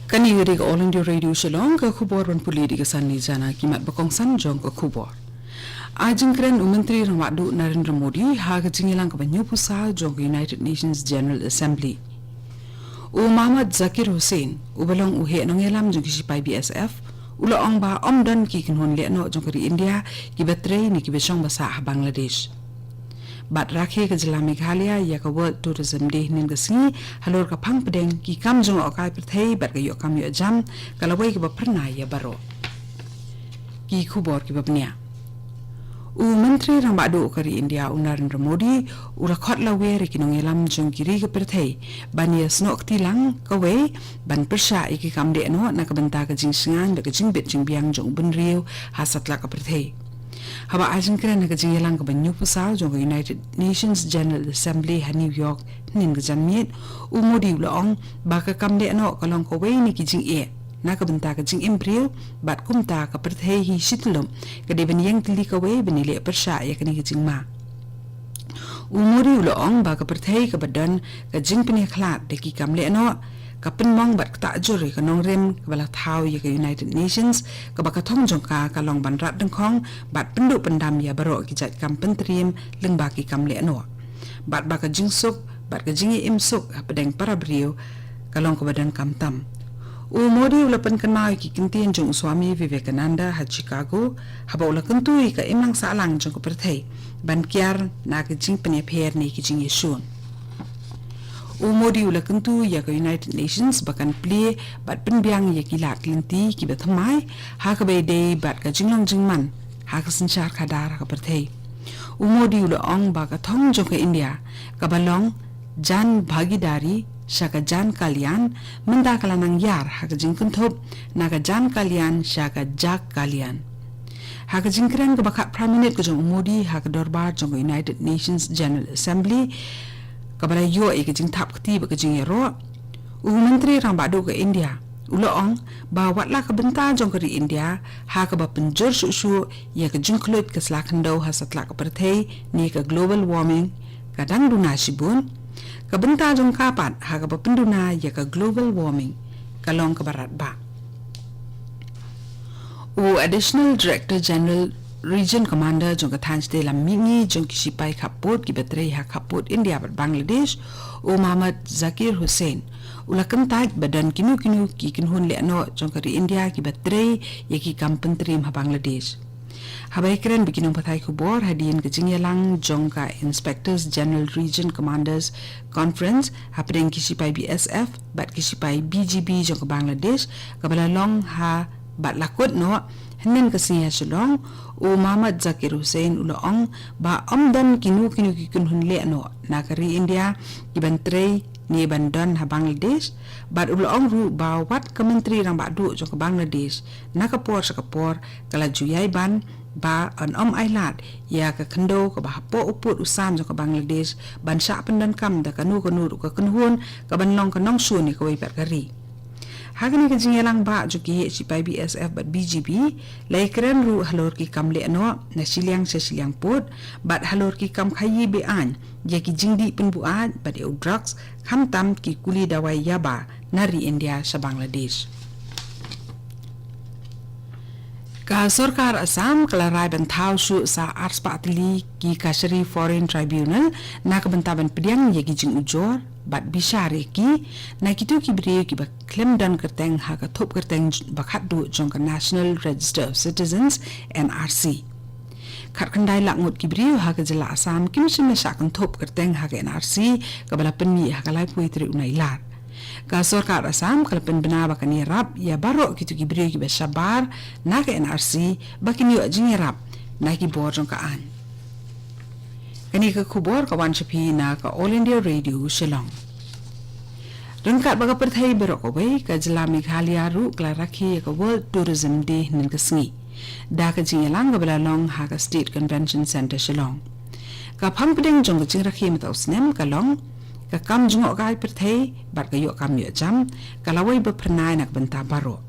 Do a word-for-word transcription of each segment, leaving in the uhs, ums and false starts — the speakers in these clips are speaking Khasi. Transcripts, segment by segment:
Kane ka dei ka All India Radio Shillong, ka khubor ban pule da ka Sanli Jana. Ki mat ba kongsan jong ka khubor. Ai jingkren u Myntri Rangbah Duh Narendra Modi ha ka jingïalang kaba hynñiewphew saw jong ka United Nations General Assembly. U Mohammad Zakir Hussain, uba long u heh nongïalam jong ki shipai B S F, u la ong ba ym don ki kynhun lehnoh jong ka ri India kiba trei ne kiba shong ba sah ha Bangladesh. Bad rakhe ka jylla Meghalaya ïa ka World Tourism Day hynnin ka sngi halor ka phang pdeng ki kam jngohkai pyrthei bad ka ïoh kam ïoh jam ka lawei kaba phyrnai ïa baroh. Ki khubor kiba bniah. U Myntri Rangbah Duh ka ri India u Narendra Modi u la khot lawer ïa ki nongïalam jong ki ri ka pyrthei ban ïasnoh kti lang kawei ban pyrshah ïa ki kam lehnoh na ka bynta ka jingshngaiñ bad ka jingbit jingbiang jong u bynriew ha satlak ka pyrthei. Haba ai jingkren ha ka jingïalang kaba hynñiewphew saw jong ka United Nations General Assembly ha New York hynnin ka janmiet, u Modi u la ong ba ka kam lehnoh ka long kawei na ki jingeh na ka bynta ka jingim briew bad kumta ka pyrthei hi shi tyllup ka dei ban ïeng tylli kawei ban ïaleh pyrshah ïa kane ka jingma. U Modi u la ong ba ka pyrthei kaba don ka jingpynïakhlad da ki kam lehnoh ka pynmong bad ktah jur ïa ka nongrim kaba la thaw ïa ka United Nations, kaba ka thong jong ka ka long ban rat dyngkhong bad pynduh pyndam ïa baroh ki jait kam pyntriem lyngba ki kam lehnoh, bad ba ka jingsuk bad ka jingïaimsuk hapdeng para briew ka long kaba donkam tam. U Modi u la pynkynmaw ïa ki kyntien jong u Swami Vivekananda ha Chicago haba u la kyntu ïa ka imlang sahlang jong ka pyrthei ban kiar na ka jingpynïapher ne ki jingïashun. U Modi u la kyntu ïa ka United Nations ba kan plie bad pynbiang ïa ki lad lynti kiba thymmai ha kaba ïadei bad ka jinglong jingman ha ka synshar khadar ha ka pyrthei. U Modi u la ong ba ka thong jong ka India kaba long Jan Bhagidari sha ka Jan Kalyan mynta ka la nang ïar ha ka jingkynthup na ka Jan Kalyan sha ka Jak Kalyan. Ha ka jingkren kaba khatphra minit ka jong u Modi ha ka dorbar jong ka United Nations General Assembly kaba la ïoh ïa ka jingthap kti bad ka jingïaroh, u Myntri Rangbah Duh ka India u la ong ba wat la ka bynta jong ka ri India ha kaba pynjur shuh shuh ïa ka jingkhluit ka sla khyndew ha satlak ka pyrthei ne ka global warming ka dang duna shibun, ka bynta jong ka pat ha kaba pynduna ïa ka global warming ka long kaba radbah. U Additional Director General Region Commander jong ka thaiñ shatei lam mihngi jong ki shipai khappud kiba trei ha khappud India bad Bangladesh, u Mohammad Zakir Hussain, u la kyntait ba don kino kino ki kynhun lehnoh jong ka ri India kiba trei ïa ki kam pyntriem ha Bangladesh. Haba ïakren bad ki nongpathai khubor hadien ka jingïalang jong ka Inspectors General Region Commanders Conference hapdeng ki shipai B S F bad ki shipai B G B jong ka Bangladesh kaba la long ha bad la kut noh hynnin ka sngi ha Shillong, u Mohammad Zakir Hussain u la ong ba ym don kino kino ki kynhun lehnoh na ka ri India kiban trei ne ban don ha Bangladesh, bad u la ong ruh ba wat ka Myntri Rangbah Duh jong ka Bangladesh na ka por sha ka por ka la ju ïai ban ba yn ym ailad ïa ka khyndew kaba hapoh u pud u sam jong ka Bangladesh ban shah pyndonkam da kano kano ruh ka kynhun kaban long ka nongshun ïa kawei pat ka ri. Ha kane ka jingïalang bah jong ki heh shipai B S F bad B G B, la ïakren ruh halor ki kam lehnoh na shiliang sha shiliang pud bad halor ki kam khaïi be-aiñ ïa ki jingdih pynbuaid bad ïa u drugs, khamtam ki kuli dawai yaba na ri India sha Bangladesh. Ka sorkar Assam ka la rai ban thaw shuh sa arspah tylli ki Kashari Foreign Tribunal na ka bynta ban pdiang ïa ki jingujor bad bishar ïa ki na kito ki briew kiba khlem don kyrteng ha ka thup kyrteng ba khatduh jong ka National Register of Citizens, N R C. Khatkhyndai lak ngut ki briew ha ka jylla Assam kim shym la shah kynthup kyrteng ha ka N R C kaba la pynmih ha ka laiphew tarik u Nailar. Ka sorkar Assam ka la pynbna ba kan ïarap ïa baroh kito ki briew kiba shabar na ka N R C ba kin ïoh jingïarap na ki bor jong ka aiñ. Kane ka khubor ka wan sha phi na ka All India Radio Shillong. Ryngkat bad ka pyrthei baroh kawei, ka jylla Meghalaya ruh ka la rakhe ïa ka World Tourism Day hynnin ka sngi da ka jingïalang kaba la long ha ka State Convention Centre Shillong. Ka phang pdeng jong ka jingrakhe mynta u snem ka long ka kam jngohkai pyrthei bad ka ïoh kam ïoh jam ka lawei ba phyrnai na ka bynta baroh.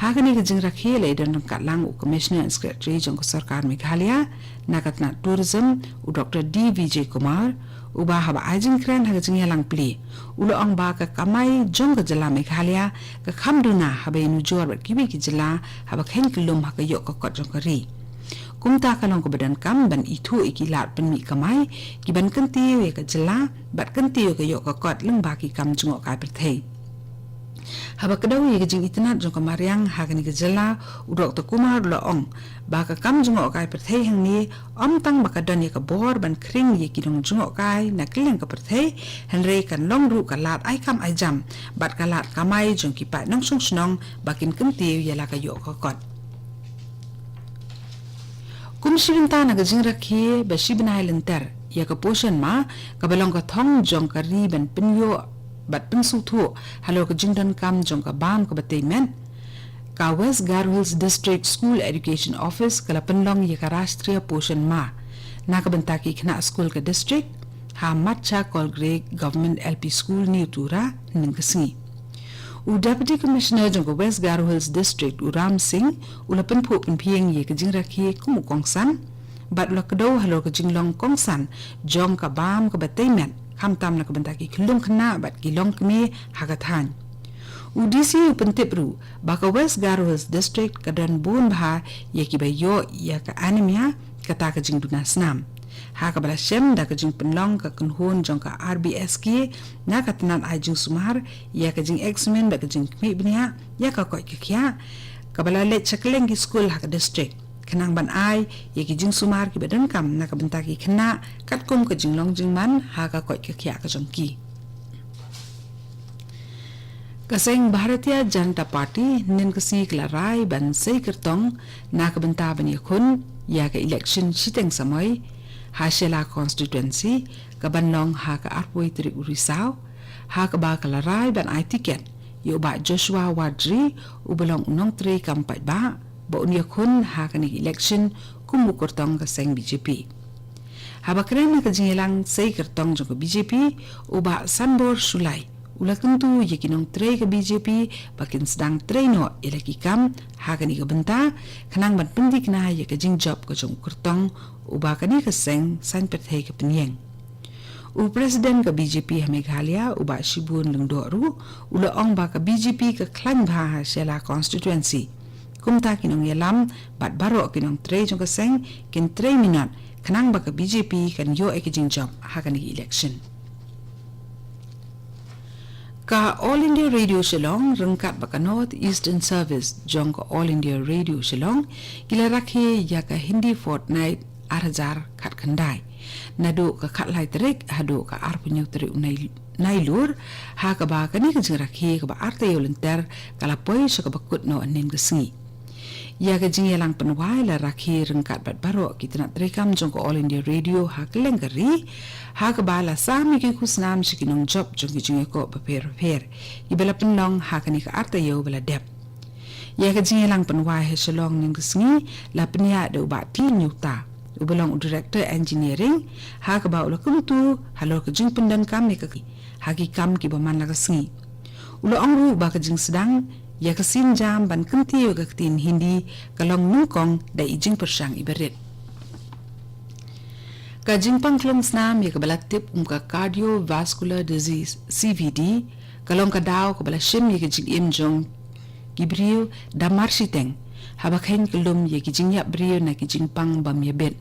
Ha kane ka jingrakhe la ïadon ryngkat lang u Commissioner and Secretary jong ka sorkar Meghalaya na ka tnat Tourism, u Doctor D Vijay Kumar, Uba haba ai jingkren ha ka jingïalang plie, u la ong ba ka kamai jong ka jylla Meghalaya ka kham duna haba ïanujor bad kiwei ki jylla haba kheiñ kyllum ha ka ïoh ka kot jong ka ri. Kumta ka long kaba donkam ban ithuh ïa ki lad pynmih kamai kiban kyntiew ïa ka jylla bad kyntiew ïa ka ïoh ka kot lyngba ki kam jngohkai pyrthei. Haba kdew ïa ka jingitynnad jong ka mariang ha kane ka jylla, u Doktor Kumar u la ong ba ka kam jngohkai pyrthei hangne ym tang ba ka don ïa ka bor ban khring ïa ki nongjngohkai na kylleng ka pyrthei, hynrei kan long ruh ka lad ai kam ai jam bad ka lad kamai jong ki paid nongshong shnong ba kin kyntiew ïa la ka ïoh ka kot. Kum shi bynta na ka jingrakhe ba shi bnai lynter ïa ka Poshan Maah, kaba long ka thong jong ka ri ban pynïoh bad pynsngewthuh halor ka jingdonkam jong ka bam kaba tei met, ka West Garo Hills District School Education Office ka la pynlong ïa ka Rashtriya Poshan Maah na ka bynta ki khynnah skul ka district ha Matcha Kolgre Government L P School, New Tura, hynnin ka sngi. U Deputy Commissioner jong ka West Garo Hills District, u Ram Singh, u la pynphuh pynphieng ïa ka jingrakhe kum u kongsan bad u la kdew halor ka jinglong kongsan jong ka bam kaba tei met, khamtam na ka bynta ki khyllung khynnah bad ki longkmie ha ka thaiñ. U D C u pyntip ruh ba ka West Garo Hills District ka don bun bha ïa kiba ïoh ïa ka anemia, kata ka jingduna snam, ha kaba la shem da ka jingpynlong ka kynhun jong ka R B S K na ka tnat ai jingsumar ïa ka jingeksamin bad ka jingkhmih bniah ïa ka koit ka khiah, kaba la leit sha kylleng ki skul ha ka district, khnang ban ai ïa ki jingsumar kiba donkam na ka bynta ki khynnah katkum ka jinglong jingman ha ka koit ka khiah ka jong ki. Ka seng Bharatiya Janata Party hynnin ka sngi ka la rai ban sei kyrtong na ka bynta ban ïakhun ïa ka election shiteng samoi ha Shella constituency, kaban long ha ka arphew tarik u Risaw, ha kaba ka la rai ban ai tiket ïa u Bah Joshua Warjri, uba long u nongtrei kam paidbah, ba un ïakhun ha kane ka election kum u kyrtong ka seng B J P. Haba kren ha ka jingïalang sei kyrtong jong ka B J P, u Bah Sanbor Shullai u la kyntu ïa ki nongtrei ka B J P ba kin sdang trei noh ïa la ki kam ha kane ka bynta, khnang ban pynthikna ïa ka jingjop ka jong u kyrtong, uba kane ka seng saiñ pyrthei ka pynïeng. U President ka B J P ha Meghalaya, u Bah Shibun Lyngdoh ruh u la ong ba ka B J P ka khlaiñ bha ha Shella constituency. Kumta ki nongïalam bad baroh ki nongtrei jong ka seng kin trei minot, khnang ba ka B J P kan ïoh ïa ka jingjop ha kane ka election. Ka All India Radio Shillong ryngkat bad ka North Eastern Service jong ka All India Radio Shillong ki la rakhe ïa ka Hindi Fortnight ar hajar khatkhyndai, naduh ka khatlai tarik haduh ka arphew hynñiew tarik u Nai-, Nailur, ha kaba kane ka jingrakhe kaba ar taïew lynter ka la poi sha kaba kut noh hynnin ka sngi. Ïa ka jingïalang pynwai la rakhe ryngkat bad baroh ki tnat treikam jong ka All India Radio ha kylleng ka ri, ha kaba la sam ïa ki khusnam sha ki nongjop jong ki jingïakob bapher bapher kiba la pynlong ha kane ka ar taïew ba la dep. Ïa ka jingïalang pynwai ha Shillong hynnin ka sngi la pynïaid da u Bah T Nyuta, uba long u Director Engineering, ha kaba u la kyntu halor ka jingpyndonkam ïa ka ha ki kam kiba man la ka sngi. U la ong ruh ba ka jingsdang ïa ka sienjam ban kyntiew ïa ka ktien Hindi ka long nyngkong da i jingpyrshang iba rit. Ka jingpang klong snam ïa kaba la tip kum ka cardiovascular disease, C V D, ka long ka daw kaba la shim ïa ka jingim jong ki briew da mar shiteng, haba kheiñ kyllum ïa ki jingïap briew na ki jingpang bym ïabit.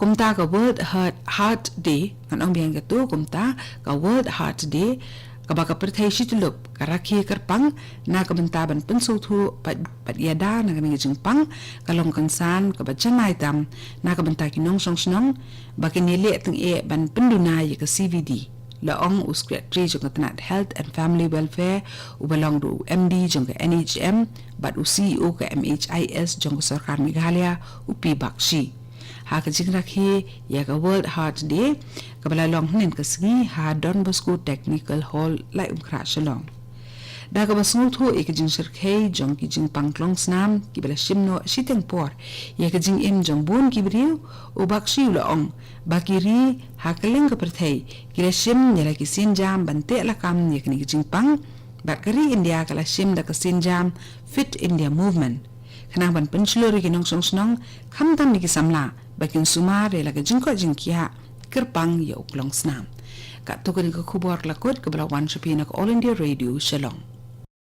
Kumta ka World Heart, Heart Day, ngan ong biang katto, kumta ka World Heart Day, kaba ka pyrthei shityllup ka rakhe kyrpang na ka bynta ban pynsngewthuh bad, bad ïada na kane ka jingpang, ka long kynsan kaba janai tam na ka bynta ki nongshong shnong ba kin ïaleh tyngeh ban pynduna ïa ka C V D, la ong u Secretary jong ka tnat Health and Family Welfare, uba long ruh u M D jong ka N H M bad u C E O ka M H I S jong ka Sorkar Meghalaya, u P Bakshi, ha ka jingrakhe ïa ka World Heart Day kaba la long hynnin ka sngi ha Don Bosco Technical Hall, Laitumkhrah, Shillong. Da kaba sngewthuh ïa ka jingshyrkhei jong ki jingpang klong snam kiba la shim noh shiteng por ïa ka jingim jong bun ki briew, u Bakshi u la ong ba ki ri ha kylleng ka pyrthei ki la shim ïa la ki sienjam ban teh lakam ïa kane ka jingpang, bad ka ri India ka la shim da ka sienjam Fit India Movement, khnang ban pynshlur ïa ki nongshong shnong, khamtam ïa ki samla, ba kin sumar ïa la ka jingkoit jingkhiah kyrpang ïa u klongsnam. Katto katne ka khubor la kut kaba la wan sha phi na ka All India Radio Shillong.